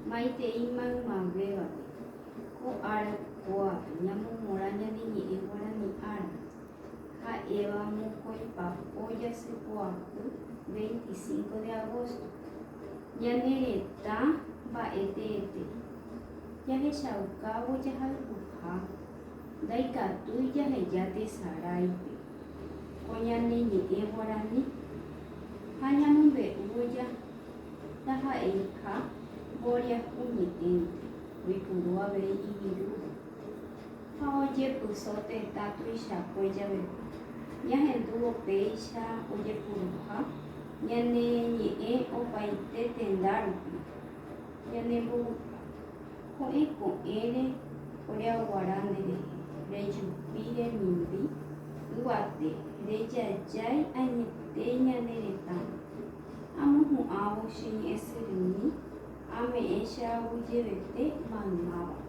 Maitei maymavévape, ko ára kóvape ñamomorã ñane ñe'ẽ guarani ára, ha'éva mokõipapo jasypoapy 25 de agosto. Ñane retã mba'e teete, jahechaukávo jahayhuha, ndaikatúi jaheja tesaráipe ko ñane ñe'ẽ guarani ha ñamombe'úvo ndaha'eiha mboriahu ñe'ẽnte, oipuru avei ivirúva ha ojepyso tetã tuichakue javeve. Ñahendúvo péicha ojepuruha ñane ñe'ẽ opaite tenda rupi ñanembovy'a. Ko'ẽ ko'ẽre oreaguara nderehe, rejupi remimbi yvate, rejajái añete ñane retãme. Amohu'ãvo che ñe'ẽsyrymi, ame'ẽ che aguyjevete maymávape.